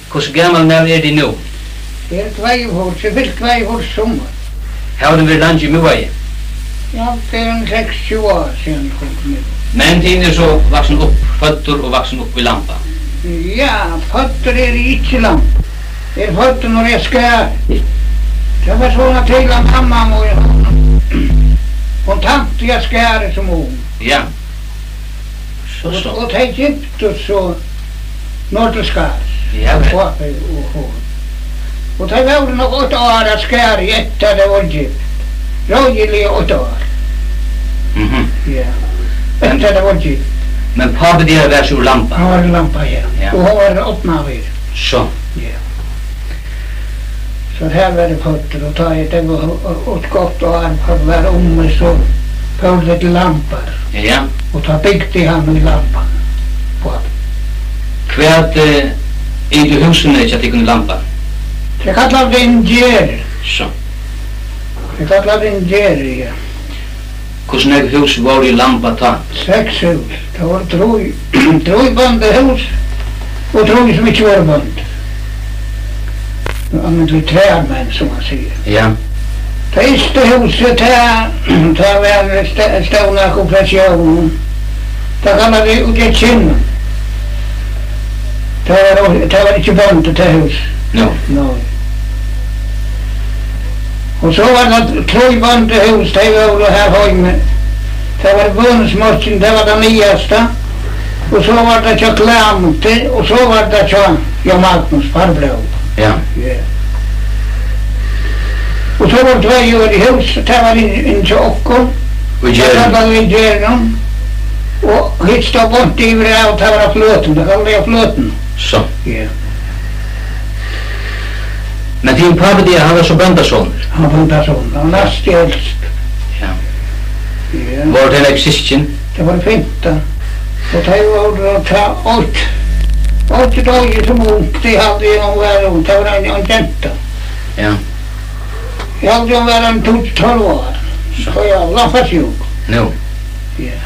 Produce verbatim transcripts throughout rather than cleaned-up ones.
Hvussu gamal maður eru tit nú? Eg eri tveyogfýrs, eg fylti tveyogfýrs í summar. Hava tit verið leingi í Miðvági? Ja, tað er ein seksogtjúgu ár síðan eg kom til Miðvági. Men tit eru so vaksin upp, føddur og vaksin upp í Lamba? Ja, føddur eri eg ikki í Lamba. Eg eri føddur norðuri á Skarði. Tað var so, at heila mamma mín, hon tænti á Skarði sum ung. Ja. So, og, so. Og tey giftu so norður til Skarðs. Ja, vel. Pápi og hon. Og tey vóru nokk eitt ár á Skarði eftir at tey vóru gift. Reiðiliga eitt ár. Mhm. Ja. Men eftir at tey vóru gift. Men pápi tín var so úr Lamba? Hann var úr Lamba, ja. Ja. Og hon var úr Árnafirði. So. Ja. So har var eg føddur, og tá eg, tað var eitt gott ár, hvat var um meg, so fóru vit til Lambar. Ja. Og tá bygdi hann í Lamba. Hvat? Hvat, eh, eru húsini hjá tykkum í Lamba? Tey kalla tey Ingerðir. So. Tey kalla tey Ingerðir, ja. Hvussu nógv hús vóru í Lamba tá? Seks hús. Tað vóru trý, trý bóndahús og trý, sum ikki vóru bøndur. Nú, alment við træmenn, sum man sigur. Ja. Tað ytsta húsið, tað, tað var st-, stóð nakað frá sjónum. Tað kalla vit úti á Kinnum. Tað var, tað var ikki bóndi, tað hús. Nú. Nei. Og so var tað trý bóndahús, tey vóru har heima. Tað var Bønhúsmørkin, tað var tað niðasta. Og so var tað hjá Klæmundi, og so var tað hjá Jón Magnus, farbróður. Ja. Ja. Og so vóru tvey øðrøð hús, tað var inn, inn hjá okkum. Í Gerðum. Tað var í Gerðum. Og hitt stóð beint yvir av, tað var á Fløtum, tað kallaði á Fløtum. So. Ja. Men tín pápi, tí hann var so bóndasonur? Hann var bóndasonur, hann var næst elst. Ja. Ja. Vóru tey nógv systkin? Tey vóru fimtan. Og tey vóru tá eitt, eitt doyði sum ung, tey haldi eg hon var ung, tað var ein, ein genta. Ja. Eg haldi hon var ein tíggju, tólv ár. So. Tá eg var lambasjúkur. Nú. Ja.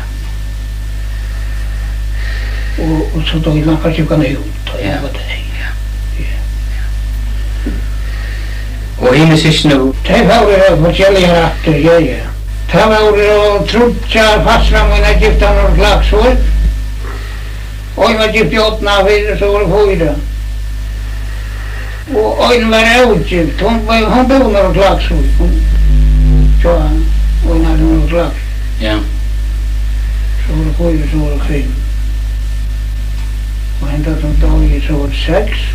Og, og so doyði lambasjúkan út, tá eg var tey. Ja. Ja. Og hini systkini? Tey fóru í forskelligar ættir, ja, ja. Tað vóru tríggjar fastrar mínar giftar norður í Klaksvík. Ein var gift í Árnafirði, so vóru fýra. Og ein var ógift, hon var, hon búði norður í Klaksvík, hon, so, ein av teimum norður í Klaksvík. Ja. So vóru fýra, so vóru fimm. Og henda sum doyði, so vóru seks.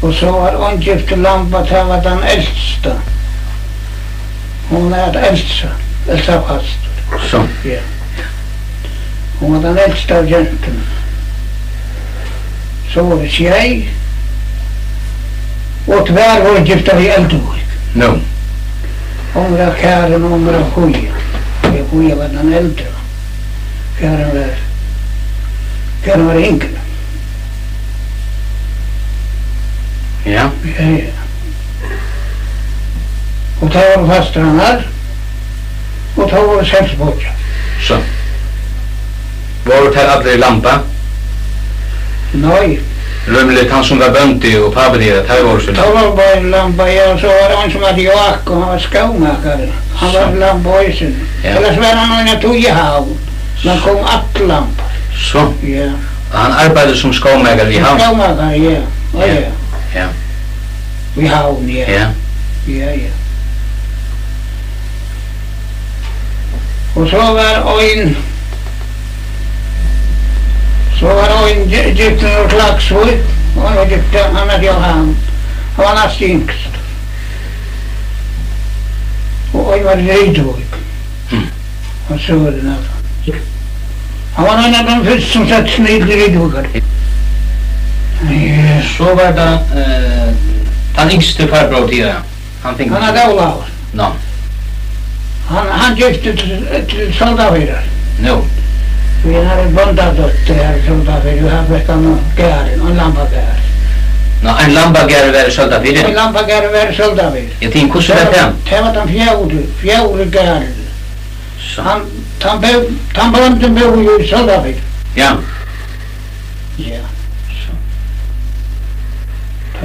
Og so var ein gift í Lamba, tað var tann elsta. Hon æt Elsa, Elsa Fastur. So. Ja. Hon var tann elsta av gentunum. So vóru sjey, og tvær vóru giftar í Elduvík. Nú. Hon var Karin, og hon var Fía. Ja, Fía var tann eldra. Karin var, Karin var yngri. Ja. Ja, ja. Og tað vóru fastrarnar, og tað vóru seks beiggjar. So. Vóru teir allir í Lamba? Nei. Rúmliga tann sum var bóndi og pápi tín, teir vóru so í Lamba? Teir vóru báðir í Lamba, ja, og so var ein sum æt Jákup, hann var skómakari. Hann var í Lamba eisini. Ja. Ella so var hann eina tíð í Havn, men kom aftur til Lamba. So. Ja. Og hann arbeiddi sum skómakari í Havn? Sum skómakari, ja. Á, ja. Ja. Í Havn, ja. Ja. Ja, ja. Og so var ein, so var ein gi-, giftur úr Klaksvík, og hann var giftur, hann æt Jóhan. Hann var næst yngstur. Og ein var í Rituvík. Mm. Hann Søren, altso. Hann var ein av teimum fyrstu, sum setti seg niður til Rituvíkar. Ja. So var tað, eh, tann yngsti farbróðir tín, ja. Hann fekk... Hann æt Ólavur. Ná. Hann, hann gifti til, til Søldarfjarðar. Nú. Við einari bóndadóttur har í Søldarfjarðar, og har fekk hann garðin, ein lambagarð. Ná, ein lambagarður var í Søldarfjarðar? Ein lambagarður var í Søldarfjarðar. Ja, tað, hvussu var tað? Tað var tann fjórði, fjórði garður. So. Hann, tann bú-, tann bóndin búði í Søldarfjarðar. Ja. Ja. So.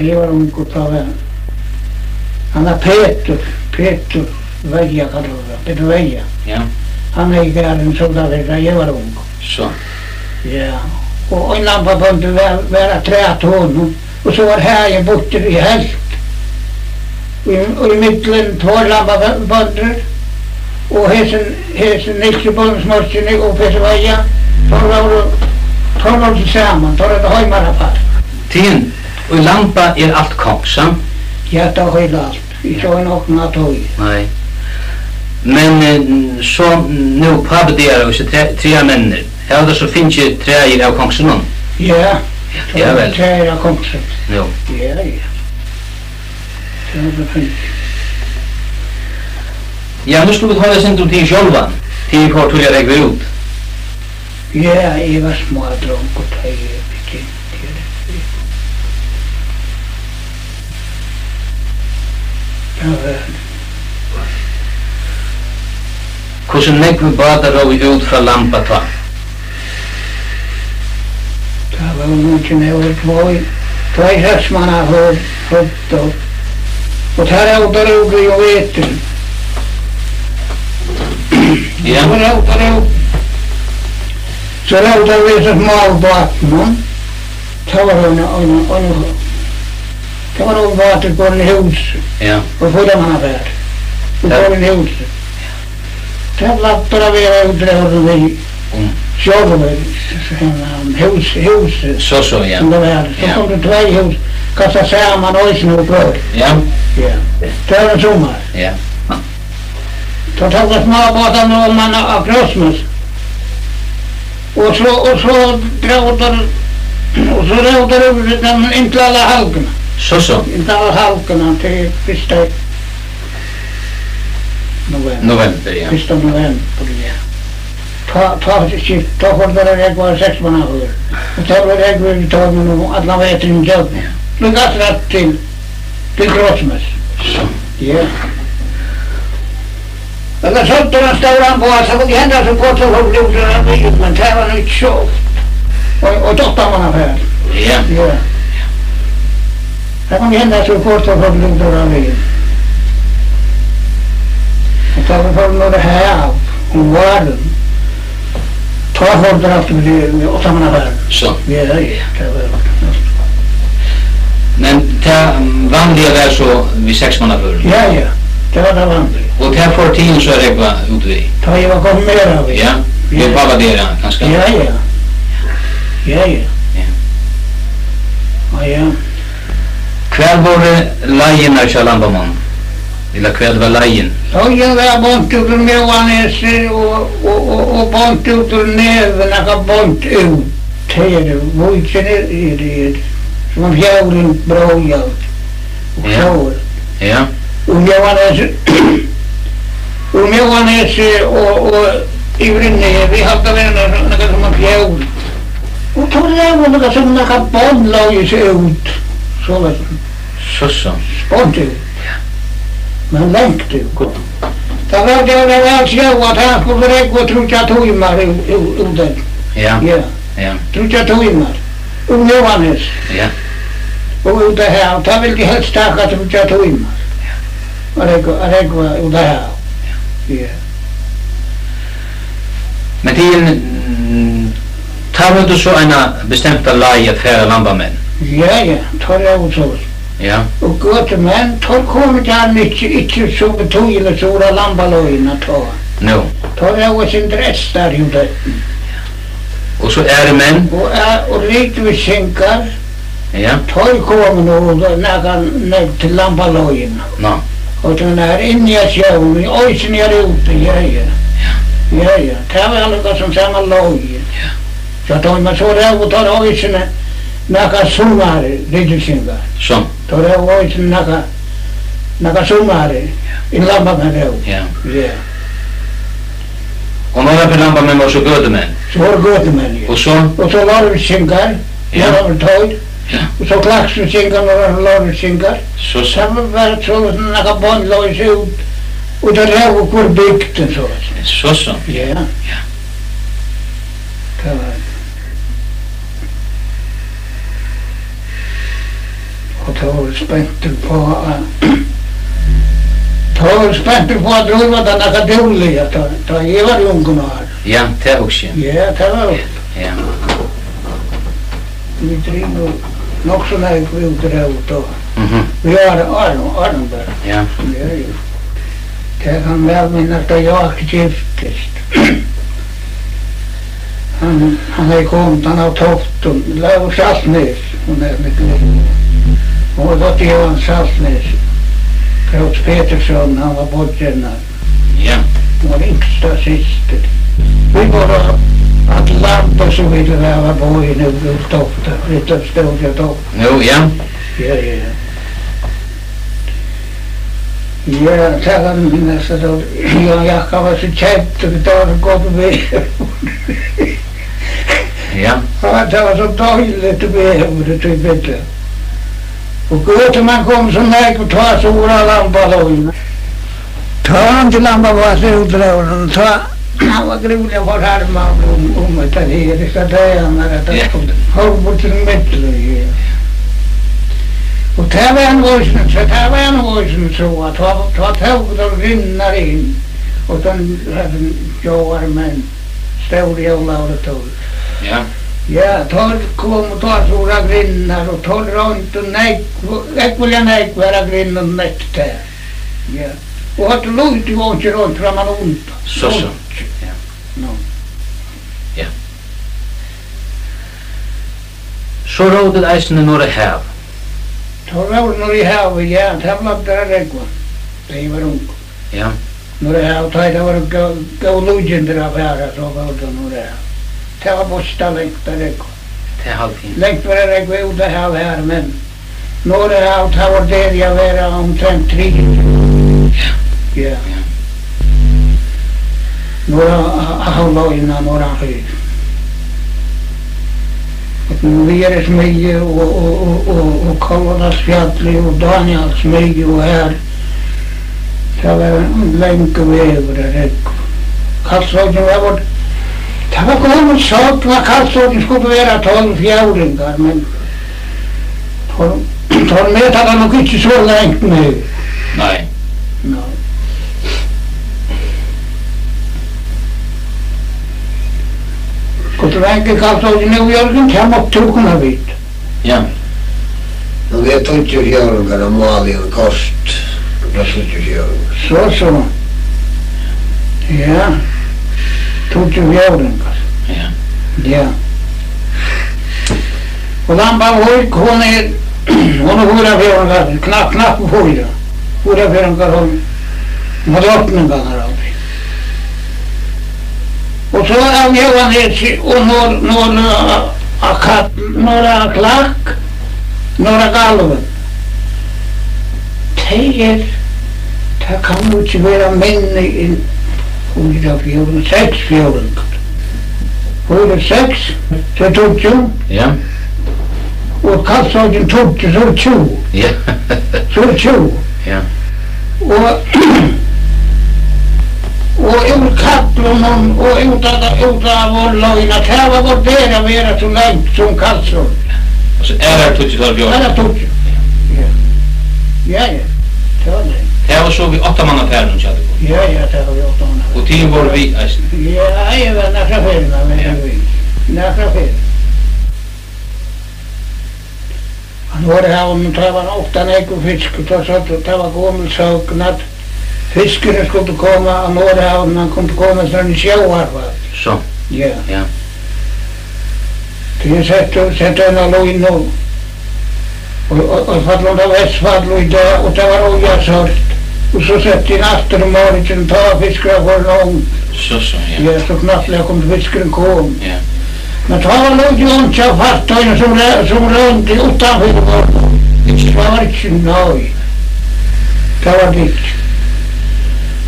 Eg var ungur tá, var hann, Petur, Petur Veiga, kallar vit hann, Petur Veiga. Ja. Hann hevði garðin, so tað var, tá eg var ungur. So. Ja. Og ein lambabóndi var, var afturat honum, og so var hagin burtur í helvt. Og í, og í millum tveir lambabøndur, og hesin, hesin Nilsi bóndin Smoltini og Petur Veiga, teir vóru, teir vóru til saman, teir høvdu heimarapar. Tygum, í Lamba er alt kongs, ha? Ja, tað er heilt alt. Ikki ein okkum at toga. Nei. Men, eh, so nú pápi tygara og hesir tre-, triðju menninir, hava teir so fingið træið av kongsinum? Ja. Ja, væl. Træið av kongsinum. Jú. Ja, ja. Tað hava teir fingið. Ja, nú skulu vit hoyra eitt sindur um teg sjálvan. Tit fóru tíðliga at rógva út. Ja, eg var smádrongur, tá eg byrjaði. Ja, væl. Hvussu nógvir bátar róðu út frá Lamba tá? Tað var nú ikki nógv, tveir, tveir seksmannaførir, høvdu, og tað róðu teir út í vetur. Ja. So róðu teir út, so róðu teir við so smáu bátunum. Tað var ein, ein, ein, tað var ein bátur, komin í hús. Ja. Og fór mann at vera. Og komin í hús. Tað var bara at vera útróður við, um, sjálvir, hús, hús. So, so, ja. Sum tað var. So, ja, komu tvey hús, kastað saman eisini og fór. Ja. Ja. Tað var um summar. Ja. Tá tóku smábátarnir oman á, á Krossnes. Og so, og so drógu teir, og so róðu teir yvir við teimum inn til alla Halguna. So, so. Inn til alla Halguna, til fyrsta november. November, ja. Fyrsta november, ja. Tá, tá, tá fóru teir at rógva seksmannaførir. Og tá var rógvað við teimum allan veturin ígjøgnum. Ja. Líka aftur til, til Krossnes. So. Ja. Ella søgdu hann stóran bás, so kundi henda, so fór, so fór lútur av við, men tað var nú ikki so. Og, og dottamannaferð. Ja. Ja. Tað kundi henda, so fór, so fór lútur av við. Og tá var fór nú hav, um várið. Tá fóru teir aftur við, við áttamannaførum. So. Ja, ja, tað var. Men tað, mm, vanliga var so við seksmannaførum? Ja, ja, tað var tað vanliga. Og tað fóru tit so at rógva út við? Tá eg var konfirmeraður við. Ja, við, ja, pápa tykkara, kanska? Ja, ja. Ja, ja. Ja. Ja, ja. Hvar vóru leiðirnar hjá Lambamonnum? Ella hvat var leiðin? Leiðin var beint út úr Mjóanesi og, og, og, og beint út úr Nevi, nakað beint út. Her er víkin er, er, er, sum fjórðin breiðari. Og, ja, sjór. Ja. Og Mjóanesi, og Mjóanesi og, og yvir í Nevi, vit halda vera nakað sum ein fjórði. Og tá er nakað sum nakað bein leiðis út. Soleiðis. So, so. Beint út. Ja. Men langt út. Gott. Tað var, tað var væl sjóð, at hann skuldi rógva tríggjar tímar ú-, ú-, út eftir. Ja. Ja. Ja. Tríggjar tímar. Um Jóhannes. Ja. Og út á hav. Tað vildi helst taka tríggjar tímar. Ja. At rógva, at rógva út á hav. Ja. Ja. Men tað er, mm, tá hevur tú so eina bestemta leið at fara, lambamenn? Ja, ja, tá er tað so. Ja. Og gøtumenn, teir komu gjarna ikki, ikki so betýðiligt so á lambaleiðina tá. Nú. Teir eru eitt sindur eystar í Útoynni. Og so eru menn? Og, eh, og Litvíkingar, ja, teir komu nú nakað nær til lambaleiðina. Ná. Og tað er inni á sjónum, eisini er úti, ja, ja. Ja. Ja, ja. Tað var líka sum sama leið. Ja. So tá man so róðu teir eisini nakað summar, Litvíkingar. So. Teir róðu eisini nakað, nakað summar, í lambamenn róðu. Ja. Ja. Og norðanfyri lambamenn vóru so gøtumenn? So vóru gøtumenn, ja. Og so? Og so Leirvíkingar, ja, norðanfyri teir. Ja. Og so Klaksvíkingar, norðanfyri Leirvíkingar. So, so. Tað var, var so nakað beinleiðis út, og teir róðu hvør bygdin so. So, so. Ja. Ja. Tað var. Og Tá var spentur uppá at, tá var spentur uppá at dríva tað nakað dúgliga, tá, tá eg var í ungum árum. Ja, tað hugsi eg. Ja, tað var, ja. Vit drivu nokk so nógv útróður tá. Mhm. Við árum, árum, árum bara. Ja. Ja, ja. Tað kann væl minnast, at Jákup giftist. Hann, hann hevði komið, hann av Toftum, lá í Saltnesi, hon er miklu. Hon var dóttir Jóhan Saltnes, Grót Petursson, hann var beiggi hennar. Ja. Hon var yngsta systir. Vit vóru at lamba, so vit var boðin úr, úr Toftum, vit stóðu á Toftum. Nú, ja. Ja, ja, ja. Ja, tað var næstan so, ja, Jákup var so keddur, tað var so gott veður. Ja. Ja, tað var so deiligt veður, tað var so. Og gøtumenn komu so nógv, tá so var lambaleiðin. Tá var ikki lamba, var so útróður, tá Hann var grúiliga forharmaður um, um hetta her, hetta dagarnar, at tað, ja, skuldi, fór burtur til millu, ja. Og tað var nú eisini, so tað var nú eisini so, at tá, tá tóku teir grindarnar inn, og tann, hasir Jóar, men stóri Ólavur og Tór. Ja. Ja, teir komu tá so á grindarnar, og teir royndu nógv, ógvuliga nógv var á grindunum eftir tað. Ja. Og høvdu lítið og einki roynt framman undan. So, so. Ja. Nú. Ja. So róðu tit eisini norður á hav? Tá vóru norður í havi, ja, tað plagdi at rógva, tá eg var ungur. Ja. Norður á hav, tá ið tað vóru gó-, góð líkindi at fara, so fór tað norður á hav. Tað var býsna langt at rógva. Tað haldi eg. Langt var at rógva út á hav har, men Norðurhav, tað var der, eg var omtrent trý. Ja. Ja. Ja. Norðurhav, havleiðina norðanfyri. Og nú er Smiðja og, og, og, og, og Kolladalsfjallið og Dánjaldsmiðja og har. Tað var ein langur vegur at rógva. Kalsoyggin var, tað var gomul søgn, at Kalsoyggin skuldi vera tólv fjórðingar, men Teir, teir meta tað nokk ikki so langt nú. Nei. Nei. Hvussu langt er Kalsoyggin nú, Jørgen? Tað mátti tú kunna vita. Ja. Nú er tíggju fjórðingar av máli og kort. Tað er tíggju fjórðingar. So, so. Ja. Tíggju fjórðingar. Ja. Ja. Og Lambavík, hon er, hon er fýra fjórðingar, knapp, knapp fýra. Fýra fjórðingar, hon, hon er opningarnar av tí. Og so av Jóanesi og norð, norð, á, á Kall, norð á Klakk, norð á Galvin. Tey er, tað kann nú ikki vera minni enn fýra fjórðingar, seks fjórðingar. Fýra, seks, so er tíggju. Ja. Og Kalsoyggin tíggju, so er tjúgu. Ja. So er tjúgu. Ja. Og, og úr Kallunum og út av, út av Várlógini, tað var gott at vera so langt sum Kalsoyggin. Og so er tað tíggju, tað er fjøruti. Er tað tíggju? Ja. Ja, ja. Tað var tað. Tað var so við áttamannaparinum hjá tykkum. Ja, ja, tað var við áttamannaparinum. Og tit vóru við eisini? Ja, eg var nakrar ferðir, men eg var við. Nakrar ferðir. Hann var her, men tað var ofta nógvur fiskur, tá satt, tað var gomul søgn, at fiskurin skuldi koma á Norðurhav, hann kundi koma í stórum sjóvarfalli. So. Ja. Ja. Tí eg setti, setti eina línu og, og, og, og fall undan Vestfalli í dag, og tað var ójavnshált. Og so setti eg aftur um morgunin, tá var fiskurin farin á ong. So, so, ja. Ja, so knappliga kom fiskurin kom. Ja. Men tá var lítið, einki av fartøyum sum re-, sum royndi uttanfyri var. Ikki? Tað var ikki, nei. Tað var ikki.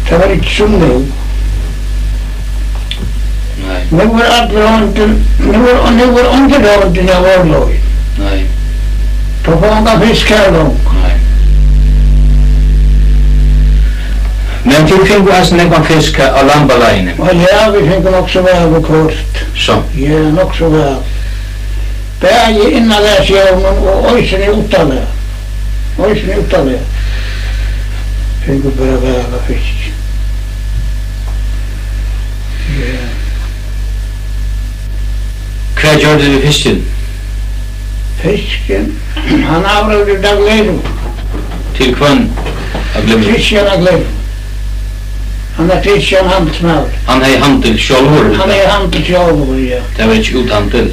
Tað var ikki sum nú. Nei. Nú er allir royndir, nú er, nú er undir royndin av Várlógini. Nei. Tá fáa ongan fisk her longur. Nei. Men tit fingu eisini nógvan fisk á Lambaleiðini? Á, ja, vit fingu nokk so væl viðhvørt. So. Ja, nokk so væl. Bæði innanlands í sjónum og eisini uttanlands. Eisini úttanlands. Fingu bara væl av fiski. Ja. Hvat gjørdu tit við fiskin? Fiskin, hann avroyrir á Glervegi. Til hvønn á Glervegi? Kristian á Glervegi. Hann er Kristian handilsmaður. Hann hevði handil sjálvur? Hann hevði handil sjálvur, ja. Tað var ikki úthandil?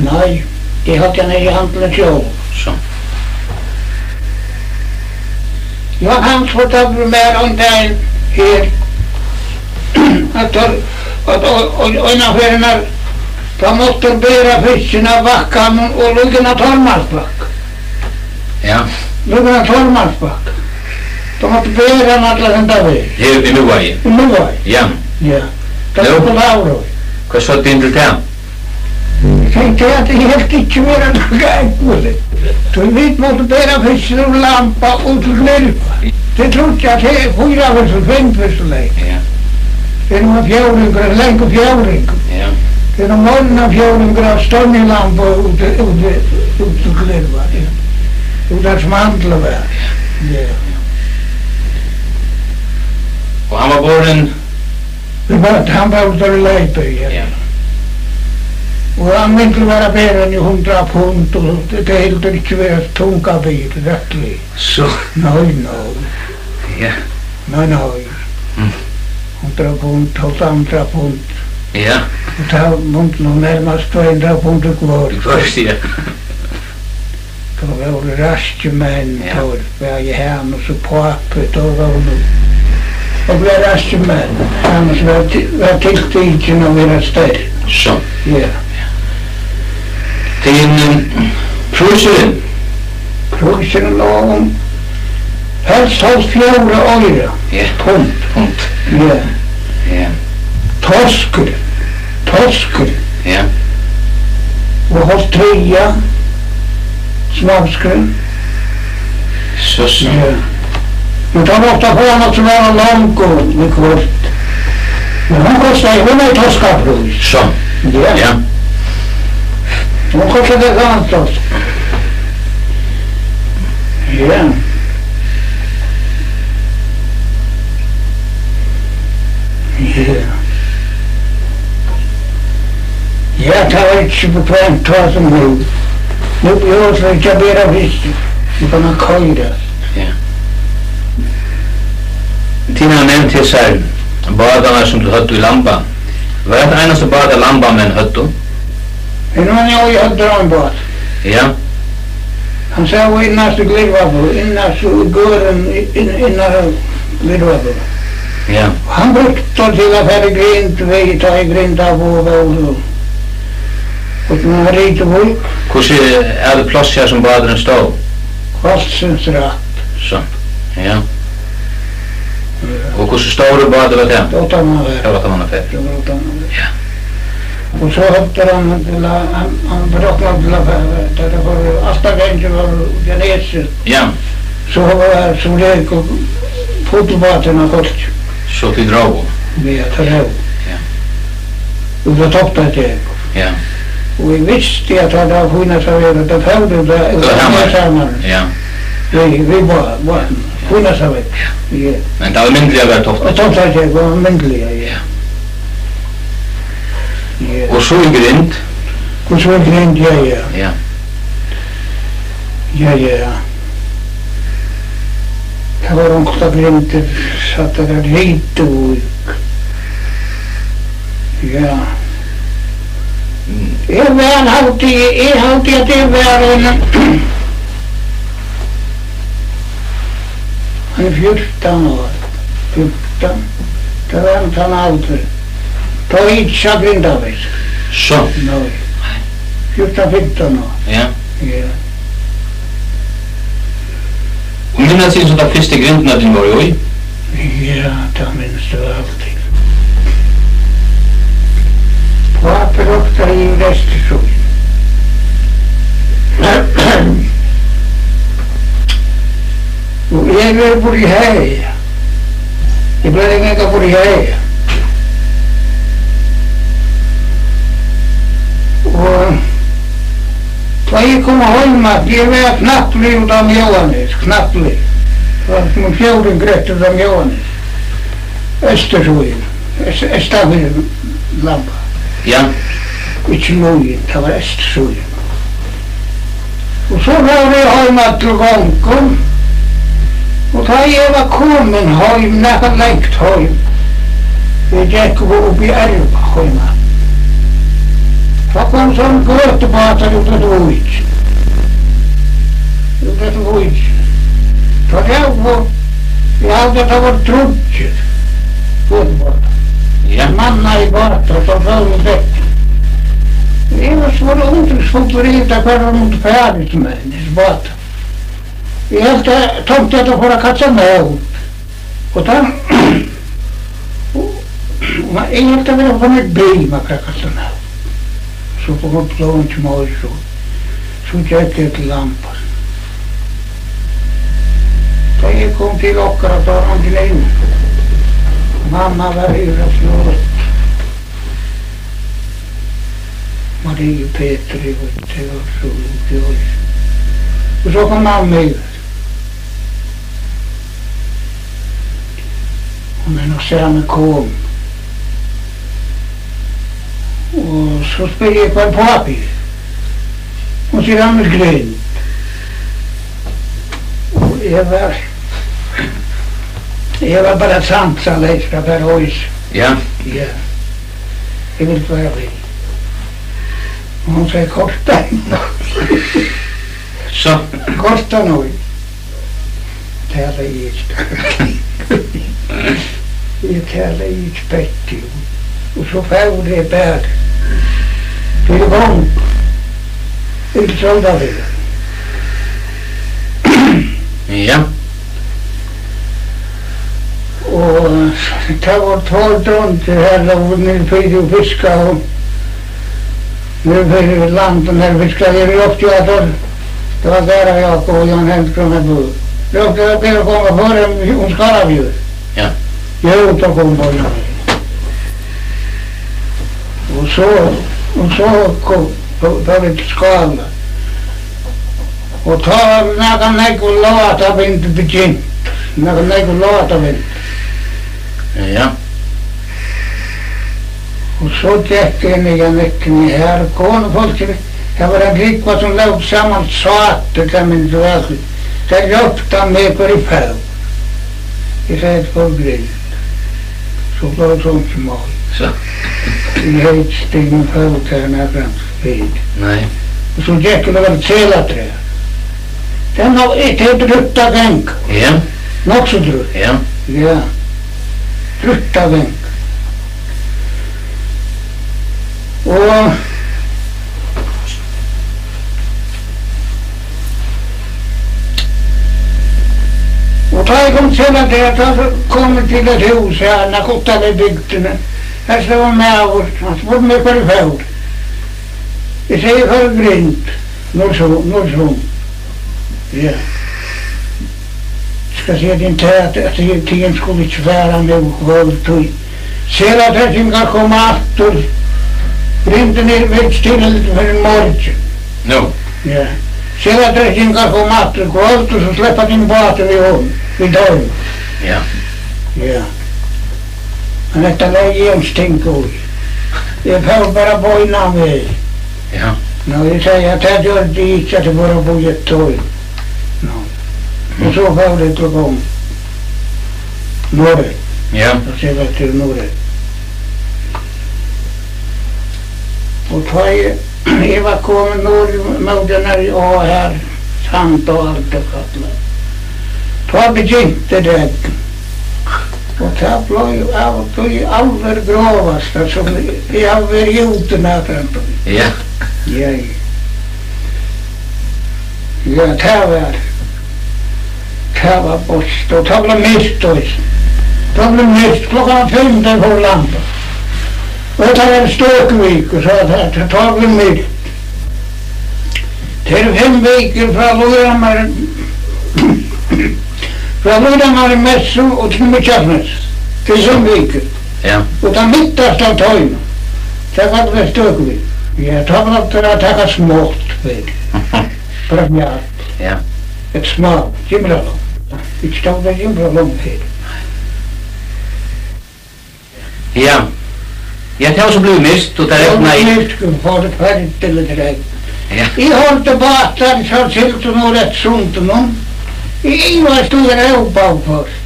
Nei, eg haldi, hann hevði handilin sjálvur. So. Jóhan fortaldi mær ein dagin her, at teir, at o-, o-, eina ferðina, tá máttu teir bera fiskin av bakkanum og líka inn á Tormansbakka. Ja. Líka inn á Tormansbakka. Tá máttu bera hann alla henda veg. Her í Miðvági? Í Miðvági. Ja. Ja. Tað var á Havravík. Hvat søgdu tær til tað? Eg segði, at eg helt ikki vera nakað ógvuligt. Tí vit máttu bera fiskin úr Lamba út til Glervegin. Tey trúðu, at tað er fýra fyrstu, fimm fyrstu leið. Ja. Tað er nú ein fjórðingur, ein langur fjórðingur. Ja. Tað er nú meira enn ein fjórðingur av stórri Lamba út, út, út til Glervegin. Ja. Út har sum handilin var. Ja. Og hann var borin Vit vóru, hann var úti á Leipi, ja. Ja. Og hann myndi vera bera í hundrað pund, og tað, tað hildu ikki vera tunga byrði, rættiliga. So. Nei, nei. Ja. Nei, nei. Mm. Hundrað pund, tólv hundrað pund. Ja. Og tað mundi nú nærmast tvey hundrað pund í hvørt. Í hvørt, ja. Teir vóru raskir menn, ja. Teir, bæði Hanus og pápi, teir vóru, teir vóru raskir menn. Hanus var ti-, var tiltikin at vera sterkur. So. Ja. Tað, um, prísurin? Prísurin lá um helst hálvfjerðs oyru. Ja. Pund. Pund. Ja. Ja. Toskur. Toskur. Ja. Og hálvtrýss. Smáfiskurin. So, so. Ja. Men tá mátti hann fáa hann at vera longur við hvørt. Men hon kostaði, hon er toskaprís. So. Ja. Ja. Hon kostaði tað sama tosk. Ja. Ja. Ja, tað var ikki so bekvemt tá sum nú. Nú blívur so ikki at bera fisk. Nú kann man koyra. Ja. Tit hava nevnt hesar bátarnar, sum tit høvdu í Lamba. Var tað einasta bátar, Lambamenn høvdu? Her var nú í høvdu ein bát. Ja. Hann sá innast í Glervegin, innast í gørðin, inn-, innast í Glervegin. Ja. Og hann brúkti tað til at fara í grind, vegin tá ið grindaboð vóru. Og nú er Rituvík. Hvussu er tað pláss her, sum báturin stóð? Hálsins rætt. So, ja. Ja. Og hvussu stórur bátur var tað? Átta manna ferð. Tað var átta manna ferð. Tað var átta manna ferð. Ja. Og so heldur hann til at, hann, hann brúkti til at fara, tá tað var alt av gangi var Genesis. Ja. So var sum regul fullur bátur á fólki. So tit drógu? Ja, tað drógu. Ja. Og so tók tað til. Ja. Og eg visti at tað var fínasta veður, at tað fór út at, út at saman. Ja. Við, við bá-, bátin. Fínasta veður. Ja. Ja. Men tað var myndiliga at vera tók. Og tók tað til, var myndiliga, ja. Ja. Ja. Og so í grind? Og so í grind, ja, ja. Ja. Ja, ja. Tað var onkur av grindir, satt tað har Rituvík. Ja. Mm. Eg var, haldi, eg haldi, at eg var ein, ein fjúrtan ár. Fjúrtan. Tað var um tann aldur. Tá eg ikki sá Grindavík. So. Nei. Fjúrtan, fimtan ár. Ja. Ja. Og minnast tit so ta fyrstu grindina, tit vóru í? Ja, tað minnist eg væl til. Pápi roknaði í Vestursíð. Og eg var burtur í Haga. Eg bleiv at ganga burtur í Haga. Og Tá eg kom heim aftur, eg var knappliga út á Mjóanes, knappliga. Tá kom fjórðingur eftir út á Mjóanes. Eystursíðin, eys-, eystan fyri Lamba. Ja. Ikki Líðin, tað var eystursíðin. Og so fór eg heim aftur til gongu. Og tá eg var komin heim, nakað langt heim, eg gekk upp, upp í Erva heima. Tá kom so ein gøtubátur út eftir Vík. Út eftir Vík. Tá eg var, eg haldi, at tað vóru tríggir gøtubátar. Ja. Mannaðir bátar, sum fóru út eftir. Eg var so undringsfullur yvir tað, hvar teir mundu fara, hesir menn, hesir bátar. Eg helt, eg tonkti, at teir fóru at kasta mót. Og tá, og, og eg helt, at teir fóru at biðja meg at kasta mót. So kom upp, blóð til móður, so, so gekk eg til Lamba. Tá eg kom til okkara, tá var eingin inni. Mamma var yvir at fløta. Maria og Petur, eg veit, tey vóru so úti í Oyri. Og so kom mamma yvir. Hon er nú sami kom. Og so spyrji eg, hvar er pápi? Hon sigur, hann er í Grind. Og eg var, eg var bara sansaleysur at fara á Oyri. Ja. Ja. Eg vildi bara við. Og hon segði, korta nú. So. Korta nú. Talaði eg ikki. Eg talaði ikki betur. Og so fór eg bara til gongu. Til Søldarfjarðar. Ja. Og tað vóru tveir dreingir har, lógu niðri fyri og fiskaðu. Niðri fyri landið, har fiskaðu, eg rópti á teir. Tað var bara Jákup og Jón Helgason, har búðu. Rópti á teir at koma fram um Skálafjørð. Ja. Jú, tá kom bara. Og so, og so kom, tá, tá vit til Skála. Og tá var nakað nógv látavindur begynt. Nakað nógv látavindur. Ja. Og so gekk eg niðan eftir her, konufólkini, tað var ein rúgva sum lóg saman sátu, tað minnist eg væl. Tað hjálpti meg, hvar eg fór. Eg segði, tað fór greitt. So bleiv tað einki mál. So. Eg hevði ikki stigið fót har nakran fyrr. Nei. Og so gekk eg til Selatrað. Tað er nokk, tað er drúgt at ganga. Ja. Nokk so drúgt. Ja. Ja. Drúgt at ganga. Og, og tá eg kom til at, at, at koma til eitt hús her, nakað uttan í bygdini, her stóð ein maður, hann spurdi meg, hvar eg fór. Eg segði, eg fór í Grind, Norðsund, Norðsund. Ja. Skal siga tær tað, at, at tygum, tygum skulu ikki fara nú í kvøld, tí Selatrekkingar koma aftur. Grindin er vist til fyrr í morgin. Nú. Ja. Selatrekkingar koma aftur í kvøld, og so sleppa tygum bátin við honum, við teimum. Ja. Ja. Men hetta legði eg ein sting í. Eg fór bara beinan veg. Ja. Nú, eg sigi, at tað gjørdi ikki, at eg fór at bíða eftir teimum. Nú. Og so fór eg til Noreg. Ja. Og so var til Noreg. Og tá eg, eg var komin norður móti, nær eg á her, Sand og alt tað kallað. Tá begynti regn. Og tað bleiv av og til alveg grovasta, sum eg havi verið úti nakrantíð. Ja. Ja, ja. Ja, tað var, tað var best. Og tað bleiv myrkt eisini. Tað bleiv myrkt klokkan fimm, tá fór lampan. Og tað var støkuvikur, so tað, tað, tað bleiv myrkt. Tað eru fimm vikur frá Líðarmáli, frá Líðarmáli messu og til Mikkjalsmessu. Tað eru fimm vikur. Ja. Og tað mittasta av teimum, tað kalla vit støkuviku. Ja, tá var tað at taka smátt, veit tú. Bara mjalt. Ja. Eitt smá, gimbralong. Vit stóðu gimbralong her. Ja. Ja, tað var so blivið mist, og tað regnaði. Mist, og fór forferdiliga regn. Ja. Eg hoyrdi bátar, so sigldu nú eftir sundinum. Eg ivaðist, um tað rópaði fyrst.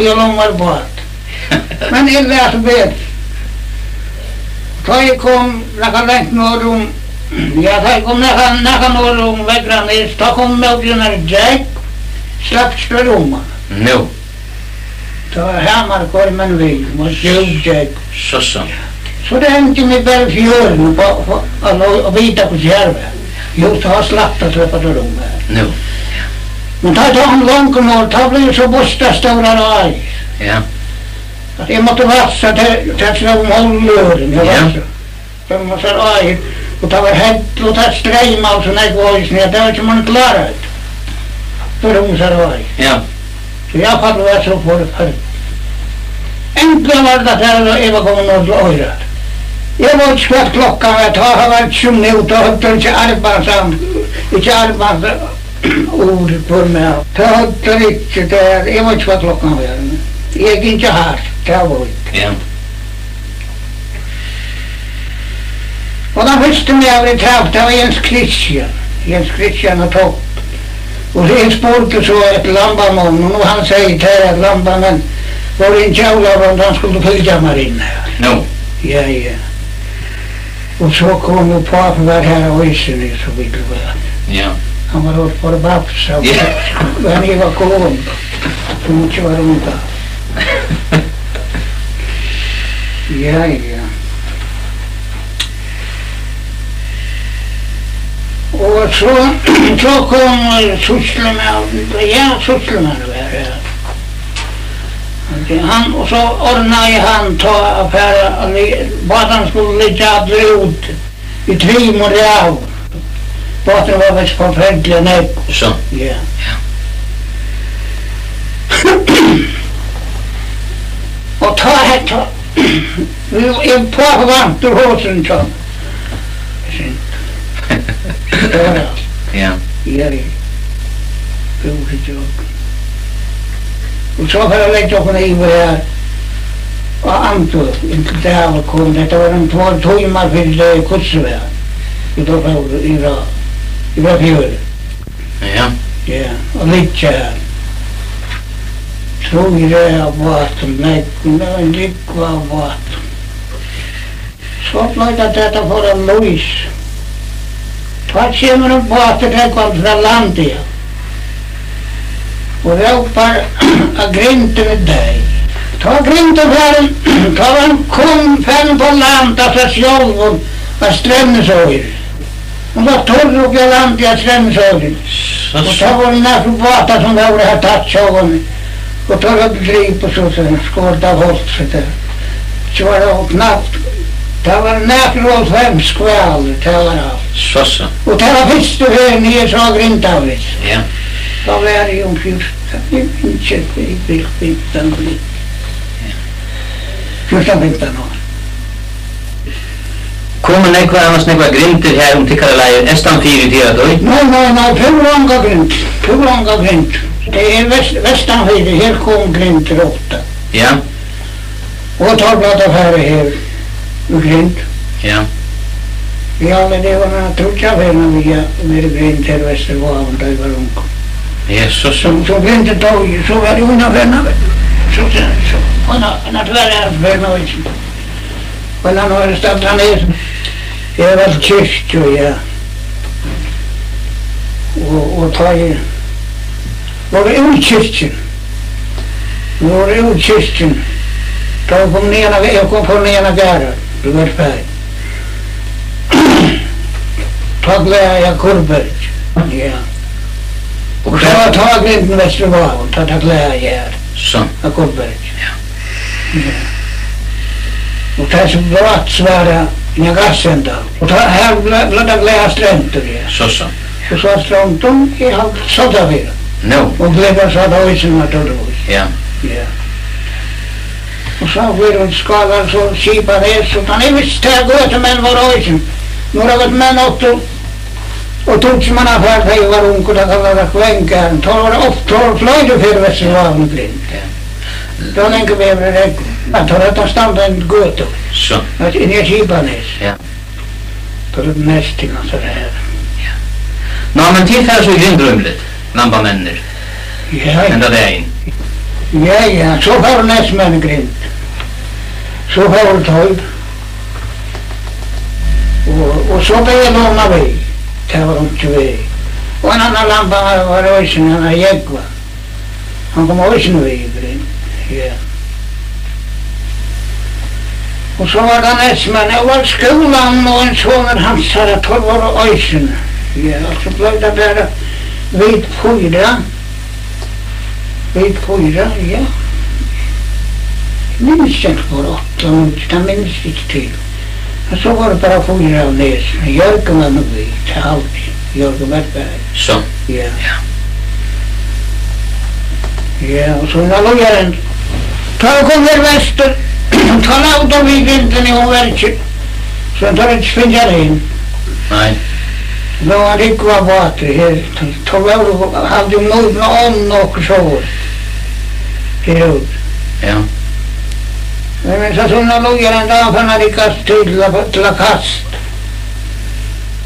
Eg lómar bát. Men eg las betur. Tá eg kom nakað langt norður um, ja, tá eg kom nakað, nakað norður um Vekranes, tá kom móti ein gjógv, slapp ikki um hana. Nú. Tá var hamar koyrir menn við, og djúp gjógv. So, so. So tað hendi meg bara í fjøruni, og, og, og, og vita hvussu har var. Jú, tá slapp at sleppa til um har. Nú. Men tá, tá hann longur norður, tá bleiv so býtt av stórar áir. Ja. At eg mátti vassa til, til at slá um hálvlørin, eg Ja. vassa. Tað var so áir, og tað var hell, og tað streymaði so nógv eisini, at tað var ikki mann kláraði. Tað var um sær áir. Ja. So eg fall var so forferdiliga. Endiliga var tað har, og eg var komin norður til Oyrar. Eg veit ikki hvat klokkan var, tá var ikki sum nú, tá høvdu teir ikki armband, ikki armband, ur, hvør maður. Tá høvdu teir ikki tað, eg veit ikki hvat klokkan var. Eg gingi hart, tað veit eg. Ja. Og tann fyrsti maður eg traf, tað var Jens Christian. Jens Christian á Topp. Og eg spurdi so eftir lambamonnum, og hann segði, tað er at lambamenn vóru ein djævla, hann skuldi fylgja mær inn har. Nú. Ja, ja. Og so kom jú pápi var har eisini, so vit vóru. Ja. Hann var út for babs, Ja. Men eg var komin. Sum ikki var undan. Ja, ja. Og so, so kom, eh, sýslumaðurin, ja, sýslumaðurin var, ja. Hann, og so ordnaði hann tá at fara, at li-, bátarnir skuldu liggja allir úti. Í trimum raðum. Báturin var vist forferdiliga nógv. So. Ja. Ja. Og tá hetta, nú er pápi vandur hosini hjá mær. Ja. Ja, ja. Húsið hjá okkum. Og so fara at leggja okkum yvir her á Andø, inntil dagur kom. Hetta var um tveir tímar fyri degi, hvussu var. Og tá fóru yvir á, yvir á fjørðin. Ja. Ja, og liggja her. Trý raðir av bátum, nógv, nógv, nógv av bátum. So bleiv tað, at tað fór at lýsa. Tá kemur ein bátur, tað kom frá landi, ja. Og rópar, at grindin er deyð. Tá grindin farin, tá var hann komin, farin upp á land av sær sjálvum, á Streymneseyri. Hon var tørr uppi á landi á Streymneseyri. Og tað vóru nakrir bátar, sum vóru har tætt sjóvarnir. Og teir høvdu dripið so, so skotið av fólki, so tað, so var tað knapt, tað var nakrir og hálvfems hvalir, tað var alt. So, so. Og tað var fyrstu ferð, eg sá Grindavík. Ja. Tá var eg um fjúrtan, eg minnist ikki, eg vil fimtan, Ja. fjúrtan, fimtan ár. Komu nógvar, annars nógvar grindir her um tykkara leiðir, eystan fyri tygara doy? Nei, nei, nei, púra onga grind, púra onga grind. Tað er vest-, vestan fyri, her kom grindir ofta. Ja. Og tá bleiv tað farið her í grind. Ja. Ja, men tað var nú tríggjar ferðir, vit hava verið í grind her vestur á Vágum, tá eg var ungur. Ja, so, so. So, so grindin doyði, so var eg eina ferðina, so, so, so, eina, eina tvær ferðir, Men hann var staddur hann er, eg var til kirkju, ja. Og, og tá eg var úr kirkjuni, eg var úr kirkjuni, tá eg kom niðan á, eg kom, fór niðan á Garðar, í Vørphaga. Tá glaðaði eg Kurberg, ja. Og so var tá grindin vestur á Vágum, tá, tá glaðaði eg har. So. Á Kurberg. Ja. Ja. Og tað sum brátt svara, ja, gassenda. Og tá, her ble, ble tað glaðast strendur, ja. So, so. Og so strendur, eg haldi, so tað við. Nú. Og ble bara so, tá ísin var tað út. Ja. Ja. Og so blir hon skálar, so skipan er, so kann eg visst, tað er gott, men var ísin. Nú er tað menn áttu, Og tíggju manna far, tá eg var ungur, tá kallaðu teir Kvengarðin. Tá var ofta, tá var fleiri ferð vestur á Vágum í grind. Ja. Tá var langur vegur, men tá var tað standandi gøta. So. At inn í Skipanes. Ja. Tá var næst til, altso, tað her. Ja. Ná, men tit fara so í grind rímiliga, lambamennirnir. Ja. Henda dagin. Ja, ja, so fóru næstmenn í grind. So fóru teir. Og, og so bleiv eg lánað við. Tað var einki við. Og ein annar lambi var, var eisini, hann æt Jógvan. Hann kom eisini við í grind. Ja. Og so var tað næstmenn, og var skúlin og ein sonur hansara, teir vóru eisini. Ja, og so bleiv tað bara vit fýra. Vit fýra, ja. Minnist ikki, hvør átta, men tað minnist ikki til. Men so vóru bara fýra av Nesi. Jørgen var nú við, tað haldi eg. Jørgen var við. So. Ja. Ja. Ja, og so ná líðarin. Tá vit komu her vestur, tá lógu teir við grindini, hon var ikki, so teir hava ikki fingið hana inn. Nei. Nú var Rúgva bátur her, tá vóru, haldi eg, nógv, nógv, nokk so. Her út. Ja. Men, men so, so ná líðarin, tá var hann farin at rigga til, til at, til at kasta.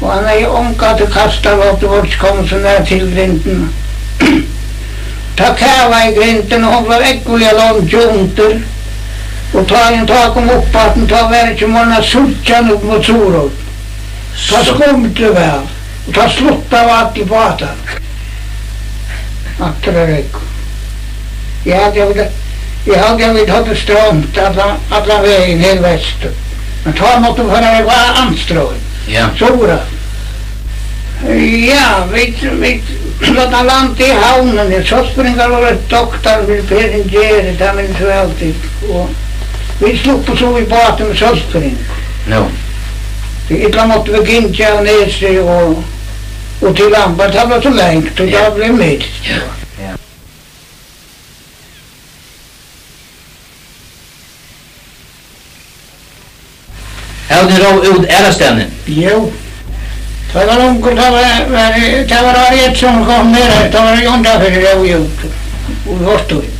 Og hann hevði ongan til kasta, og vit vóru ikki komin so nær til grindina. Tá kavaði grindin, og hon bleiv ógvuliga long undir. Og tá hon tá kom upp aftur, tá var ikki meir at síggja nú móti Suðuroynni. Tá So. skumdi væl, og tá sluttaðu allir bátar. Aftur á Rúgvu. Eg haldi, at vit, eg haldi, at vit høvdu strongt allan, allan vegin her vestur. Men tá máttu vit fara á Andstrøðina. Ja. Suðura. Ja, vit, vit løgdu land í Havnini. Sølvspringarar vóru doktarar fyri Per Ingeri, tað minnist eg væl til. Og vit sluppu so í bátin við Sølvspring. Nú. Tí ella máttu vit gingið av Nesi og, og til Lambar, tað var so langt, og Ja. tað bleiv myrkt. Ja. Ja. Hava tit róð út aðrastaðni? Jú. Tá eg var ungur, tá var, var, tá var Ari Edson kom niður, tá var eg undan fyri róð út. Og í Hortvík.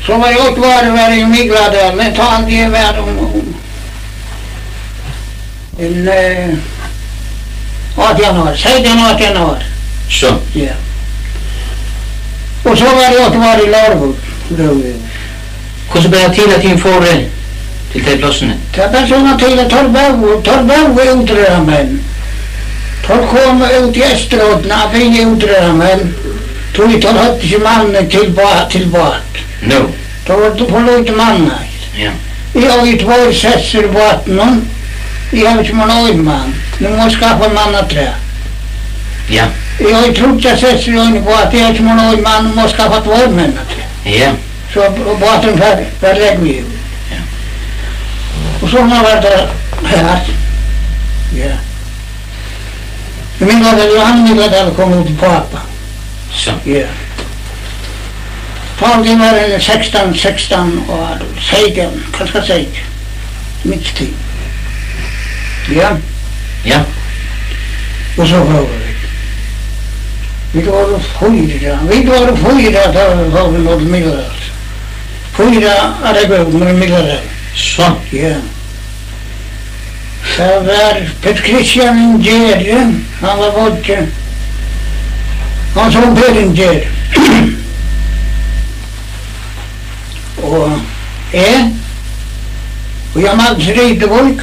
So var eg átta ár, var eg í Mikladali, tá haldi eg var um, um, En, eh, átjan ár, seytjan, átjan ár. So. Ja. Og so var eg átta ár í Leirvík, róði. Hvussu bar til, at tit fóru til tey plássini? Tað bar soleiðis til, at teir bóðu, teir bóðu útróðrarmenn. Teir komu út í Eysturoynna at biðja útróðrarmenn, tí teir høvdu ikki mann til bá-, til bát. Nú. Tá var tað for lítið mannað. Ja. Eg eigi tveir sessir í bátinum. Eg havi ikki mann ein mann. Nú má eg skaffa ein mann afturat. Ja. Eg eigi tríggjar sessir í einum báti. Eg havi ikki mann ein mann. Nú má eg skaffa tveir menn afturat. Ja. So b-, báturin fer, fer legg við. Ja. Og so má vera tað her. Ja. Men Mikladalur, Jóhan Mikladalur kom út í pápa. So. Ja. Tá var eg sekstan, sekstan og seytjan, kanska seytjan. Mitt í tí. Ja. Ja. Og so fóru vit. Vit vóru fýra, vit vóru fýra, tá vit fóru út í Mikladal. Fýra av teimum, men Mikladal. So. Ja. Tað var Per Kristian Ingeri, hann var beiggi. Hann sum Per Ingeri. Og eg, og Jóhan Magnus Rituvík,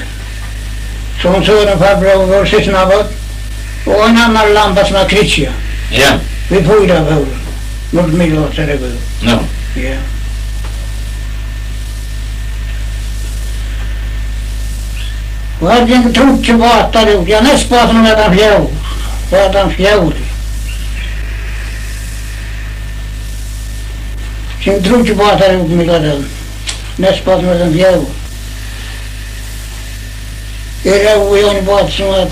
sum Søren farbróðir vóru systkinabørn, og ein annar lamba sum æt Kristian. Ja. Vit fýra vóru. Nú er mikið lagt, er tað gott? Ja. Ja. Og her gingu tríggir bátar út. Ja, næstbáturin var tann fjórði. Var tann fjórði. Gingu tríggir bátar út, Mikladalur. Næstbáturin var tann fjórði. Eg róði í ein bát sum var,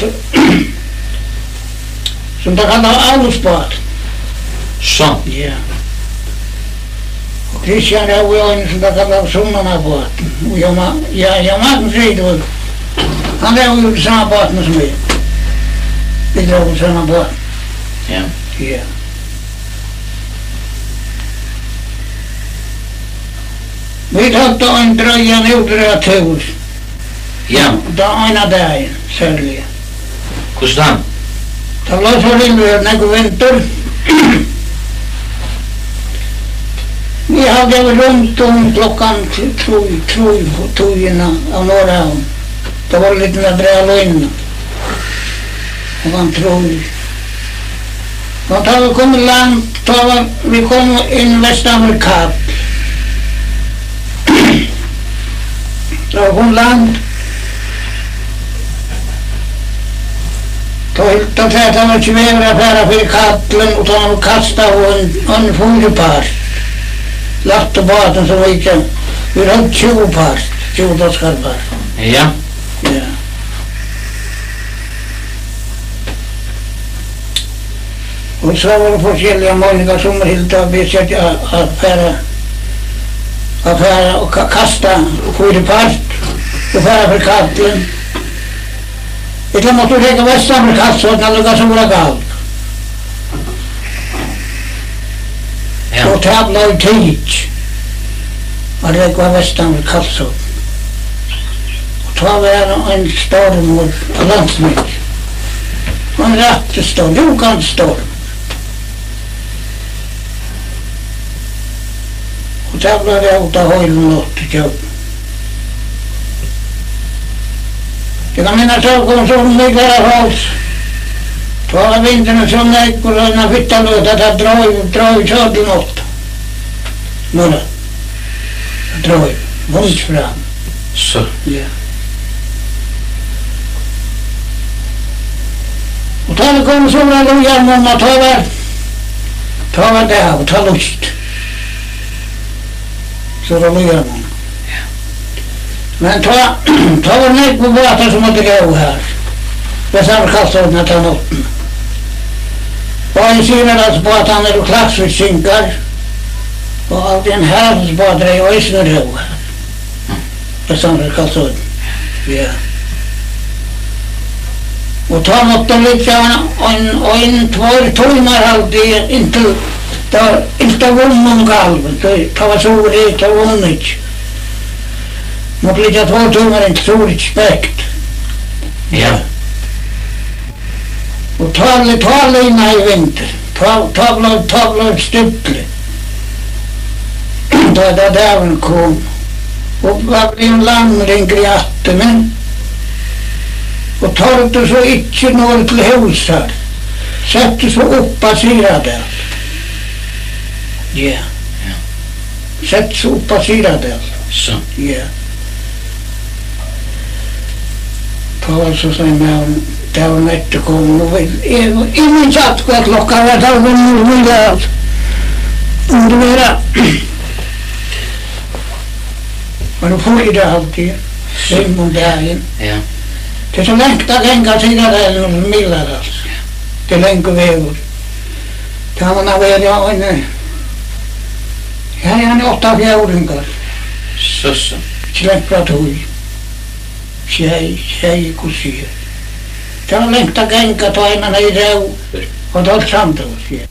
sum teir kallaðu Ólutsbátin. So. Ja. Og Kristian róði í ein sum teir kallaðu Sunnanarbátin. Og Jóhan Ma-, ja, Jóhan Magnus Rituvík, hann róði í sama bátinum sum eg. Vit lógu saman tá. Ja. Ja. Vit høvdu ein dreygan útróðratúr. Ja. Tá eina dagin, serliga. Hvussu tá? Tá bleiv so ringur, nógvur vindur. Vit haldu rundt um klokkan trý, trý, tíðina av Norðhavn. Tá vóru vit at draga línuna. Klokkan trý. Og tá vit komu í land, tá var, vit komu inn vestan fyri Kall. Tá vit komu í land, tá, tá, tá, tá var ikki veður at fara fyri Kallin, og tá var kastað og ein, ein fýra part. Lættu bátin sum vit, vit høvdu tjúgu part, tjúgu doskarpart. Ja. Ja. Og so vóru forskelligar meiningar, sum hildu, at vit skuldu at, at fara, at fara og ka-, kasta fýra part og fara fyri Kallin. Ella máttu reka vestan fyri Kalsoynna, ella so var galt. Ja. Og tað bleiv tikið at rógva vestan við Kalsoynna. Og tá var ein stormur á landsmykju. Ein rættur stormur, rúkandi stormur. Og tað bleiv rógvað heila nátt ígjøgnum. Eg kann minnast, tá kom so miklar av fós. Tá var vindurin so nógvur, og ein fitta løta, tað dreiv, dreiv seg øll nátt. Nú, tað dreiv, vónst fram. So. Ja. Og tá tað kom so nógv av honum, at tá var, tá var tað av, og tá lýsti. So tað líður nú. Ja. Men tá, tá var nógvir bátar sum høvdu róð har. Tað sá Kalsoynna ta náttina. Báðir Syðradalsbátarnir og klaksvíkingar. Og alt ein herrans bátur er eisini róð har. Tað sá Kalsoynna. Ja. Og tá mátti liggja ein, ein, ein, tveir tímar haldi eg, inntil tað var, inntil tað var vunnið um Galvin. Tá, tá var so, tað var vunnið. Mátti liggja tveir tímar inntil so var ikki spekt. Ja. Og tá, tá linaði vindur. Tá, tá bleiv, tá bleiv stilli. Tá, tá dagurin kom. Og var blivin langri aftur, men, og tordu so ikki norður til húsar. Settu so upp á Syðradal. Ja. Ja. Sett seg upp á Syðradal. So. Ja. Tá var so, segði maðurin, tá var nettur komin, og eg, eg, eg minnist at hvat klokkan var, tá var komin í Syðradal. Og tað var, var nú fýra, haldi eg, fimm um dagin. Ja. Tað er so langt at ganga Syðradalin og Syðradalin. Ja. Tað er langur vegur. Tá man hava verið á eini, her er hann átta fjórðingar. So, so. Slemt frá tí. Sjey, sjey, hvussu er? Tað var langt at ganga, tá ið man hevði róð, og tá sand og sjey.